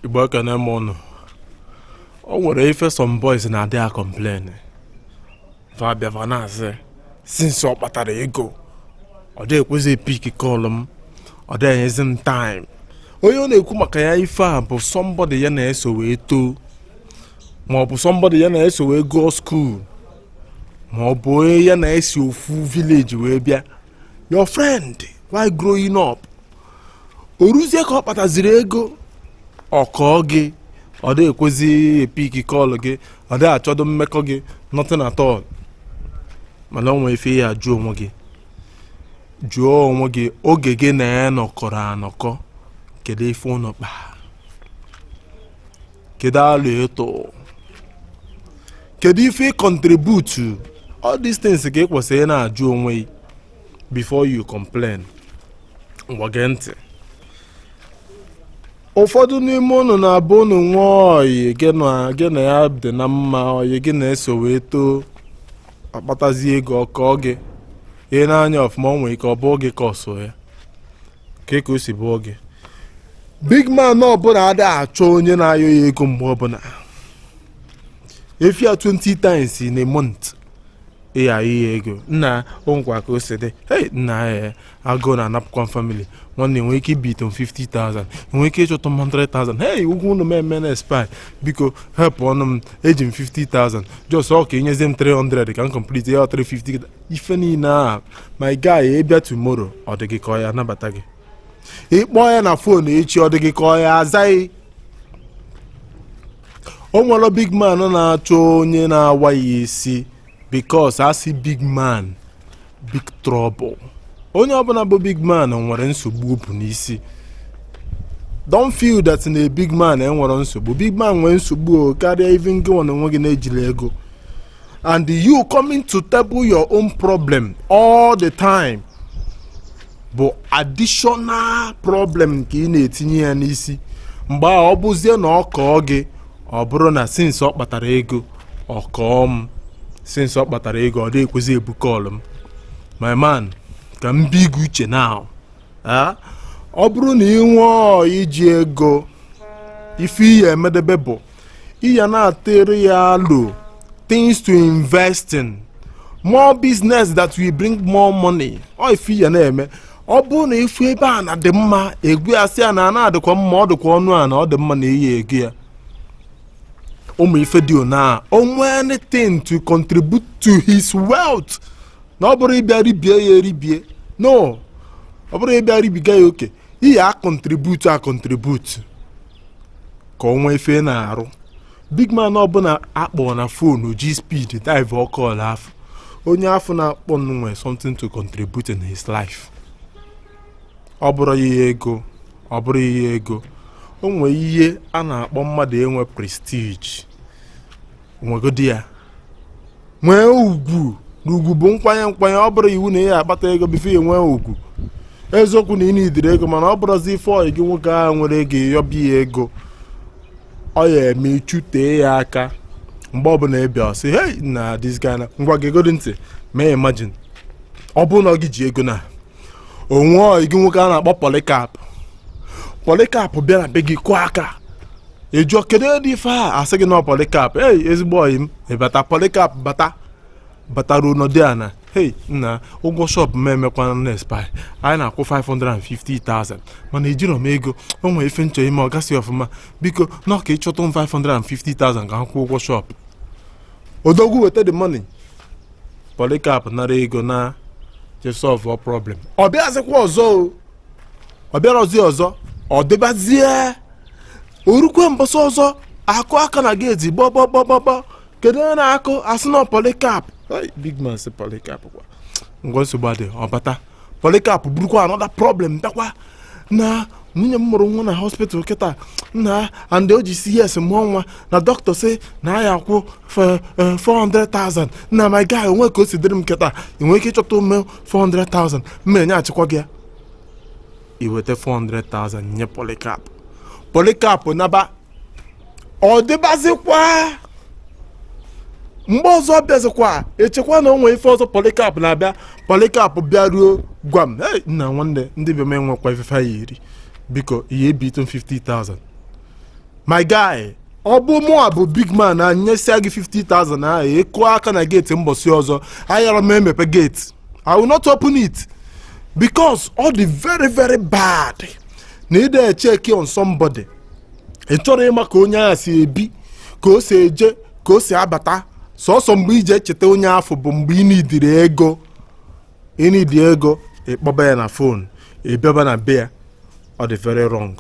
Igbo, ekene m ụnụ. O nwere ife some boys na-adị a complain. Va bịa, va na-asị, since ọ kpatara ego, ọ dị ekwezi pick call m, ọ dị enyezi m time. Onye ọ na-ekwu maka ya ife a bụ somebody ya na-eso wee too, ma ọ bụ somebody ya na-eso wee gụọ school, ma ọ bụ onye ya na-esi ofu village wee bịa, your friend while growing up. O ruzie ka ọ kpataziri ego, ọ kọọ gị, ọ dị ekwezi epick call gị, ọ dị achọdo mmekọ gị, nothing at all. Mana o nwere ife ya ajụ onwe gị, jụọ onwe gị, oge gị na ya nọkọrọ anọkọ, kedu ife ụnụ kpaa? Kedu alụ ịtụ? Kedu ife ị contribute? All these things ka ị kwesịrị ị na-ajụ onwe gị before you complain. Ngwa, gee ntị. Ụfọdụ n'ime unu na-abụ unu nwee oyi gị na ya dị na mma, oyi gị na-eso wee too, akpatazi ego, ọkọ gị ihe n'anya ọfụma. O nwere ike ọ bụọ gị ka ọsọ ya ka o si bụọ gị. Big man ọbụla adịghị achọ onye na-ayọ ya ego mgbe ọbụla. Efi a 20 times in a month ịya ayọ ya ego, nna, o nkwa ka o si dị. Hey, nna ya, agụụ na-anapụkwa m family. Nwanne, nwere ike ibite m 50,000, nwere ike ịchọta m 100,000? Hey, ụgwọ ụlọ m eme na expire, biko help ọnụ m, eji m 50,000, just ọ ka enyezie m 300 ka m complete ya 350. Ife niile a, my guy, ịbịa tomorrow, ọ dị gị ka ọ ya anabata gị? Ịkpọọ ya na phone echi, ọ dị gị ka ọ ya azaghị? O nwere big man na-achọ onye na-awa ya isi, because asị big man, big trouble. Onye ọbụla bụ big man nwere nsogbu o bu n'isi. Don't feel that na big man enwere nsogbu. Big man nwere nsogbu o karịa even gị nwa na onwe gị na-ejiri ego. And you coming to table your own problem all the time bụ additional problem nke ị na-etinye ya n'isi. Mgbe ahụ, ọ bụzie na ọ kọọ gị, ọ bụrụ na since ọ kpatara ego, ọ kọọ m, since ọ kpatara ego, ọ dị ekwezi ebu call m. My man, ka m bi gị uche now. Ah, ọ bụrụ na ị nwee iji ego, ife iyi emedebe bụ iya na-atịrị ya alo things to invest in, more business that will bring more money. Ọ ife iya na-eme, ọ bụrụ na ifu ebe a na dị mma, egwu ya sị ya na ana adịkwa mma, ọ dịkwa ọnụ a na ọ dị mma na iyi ego ya. Ụmụ ife dị ona o nwee anything to contribute to his wealth, na ọ bụrụ ịbịa ribie ya eribie, no, ọ bụrụ ịbịa ribiga ya oke, iyi a contribute, a contribute ka o nwee ife na-arụ. Big man ọbụla akpọ na phone ji speed dive call afọ, onye afọ na-akpọ nwere something to contribute in his life. Ọ bụrụ ya ego, ọ bụrụ ihe ego, o nwee ihe a na-akpọ mmadụ enwe prestige, nwegodi ya, nwee ugwu. Na ugwu bụ nkwanye nkwanye. Ọ bụrụ iwu na ị akpata ego before enwee ugwu. Eziokwu na ị nidiri ego, mana ọ bụrụzi ife ọyị gị nwoke ahụ nwere ego, ịyọbi ya ego, ọ ya eme ịchụtee ya aka. Mgbe ọbụla ị bịa, ọ sị, "Hey, na this guy." Na ngwa gị egodi ntị, mee imagine, ọ bụrụ na ọ gị ji ego na onwe ọyị gị nwoke a na-akpọ Polycarp. Polycarp bịa na be gị, kụọ aka, ejụọ, "Kedu ede ife a?" Asị gị na Polycarp. Hey, ezigbo ọyị m, ịbata. Polycarp bata, bataruo n'ọdị ana. "Hey, nna, ụgwọ shop m emekwana na expire, anyị na-akwụ 550,000, mana ejirọ m ego. O nwere ife nchọ ime, ọ gasị ọfụma. Biko na ọ ka ịchọta m 550,000 ka m kwụọ ụgwọ shop." Odogwu weta the money. Polycarp nara ego na je solve problem. Ọ bịazikwa ọzọ o, ọ bịarọzi ọzọ. Ọ dịbazie orukwe mbọsị ọzọ, akụ aka na gate, gbọgbọgbọgbọ. "Kedu onye na-akụ?" Asị na Polycarp. Hey, big man sị, "Polycarp kwa, ngwa, nsogbu adị." Ọ bata, Polycarp burukwa another problem bịakwa na, "Nwunye m mụrụ nwa na hospital kịta, nna, and o ji CS mụọ nwa, na dọkịta sị na ya akwụ 400,000. Na my guy, onwe ka o si dịrị m kịta, ị nwere ike ịchọta ume 400,000 m enye achịkwa gị ya?" Iweta 400,000 nye Polycarp. Polycarp naba. Ọ dịbazikwa mgbe ọzọ bịazikwa, echekwa na o nwee ife ọzọ. Polycarp na-abịa. Polycarp bịaruo, gwa m, "Hey, nna, nwanne, ndị be m enwekwa ifefe ya eri, biko ihe ebitu m 50,000." My guy, ọ bụ mụa bụ big man a nyesịa gị 50,000 ahụ, ịkụọ aka na gate mbọsị ọzọ, ayara m emepe gate. I will not open it because ọ dị very very bad na ị na-echeck on somebody. Ị chọrọ ịma ka onye ahụ si ebi, ka o si eje, ka o si abata. Sọsọ mgbe iji echeta onye afọ bụ mgbe ị nidiri ego. Ịnidi ego, ịkpọba ya na phone, ịbịaba na be ya. Ọ dị very wrong.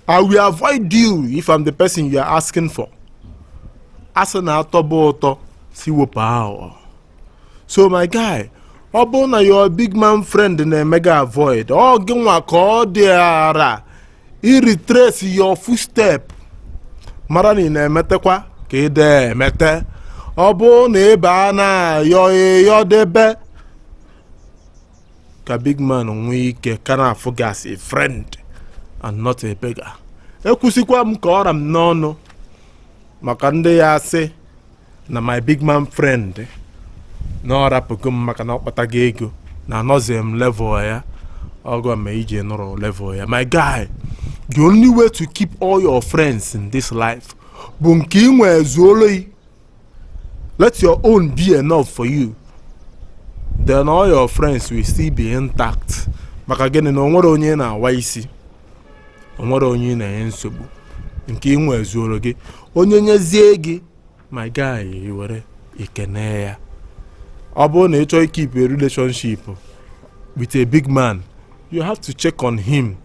I will avoid you if I'm the person you are asking for. Asị na atọba ụtọ si wepụ aghụghọ. So my guy, ọ bụrụ na your big man friend na-eme gị avoid, ọ gị nwa ka ọ dị ara i retrace your footstep, mara na ị na-emetekwa ka ị dee emete. Ọ bụrụ na ị baa na-ayọ ịyọdebe ka big man nwee ike ka na-afụ gị as a friend and not a beggar. Ekwusịkwa m ka ọra m n'ọnụ maka ndị ya asị na my big man friend na ọ rapụgo m maka na ọ kpatago ego, na anọzie m level ya. Ọgụ ma ije nụrụ level ya. My guy, the only way to keep all your friends in this life bụ nke ị nwee zuolo yi. Let your own be enough for you, then all your friends will still be intact. Maka gịnị? Na onwere onye ị na-awa isi, onwere onye ị na-enye nsogbu. Nke ị nwee zuoro gị. Onye nyezie gị, my guy, i were ikene ya. Ọ bụrụ na ị chọọ keep a relationship with a big man, you have to check on him,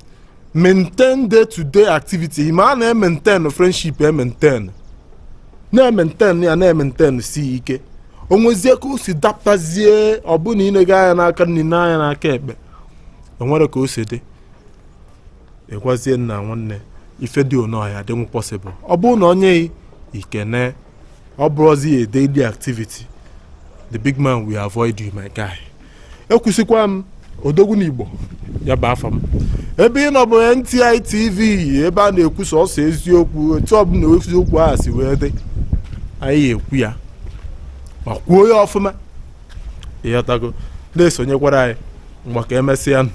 maintain day to day activity. Ma a na-emaintain friendship, emaintain, na-emaintain ya, na-emaintain si ike. O nwezie ka o si dapụtazie, ọ bụ na ị na-ega anya n'aka nri n'anya n'aka ekpe, o nwere ka o si dị, ịgwazie nna nwanne ife dị ono ya adịnwu possible. Ọ bụrụ na onye ikene, ọ bụrụzi a daily activity, the big man will avoid you, my guy. Ekwusịkwa m. Odogwu n'Igbo ya bụ afa m. Ebe ị nọ bụ NTI TV, ebe a na-ekwu sọsọ eziokwu. Etu ọbụla eziokwu a si wee dị, anyị ekwu ya ma kwuo ya ọfụma. Ịghọtago? Na-esonyekwara anyị mgbe ka emesịa.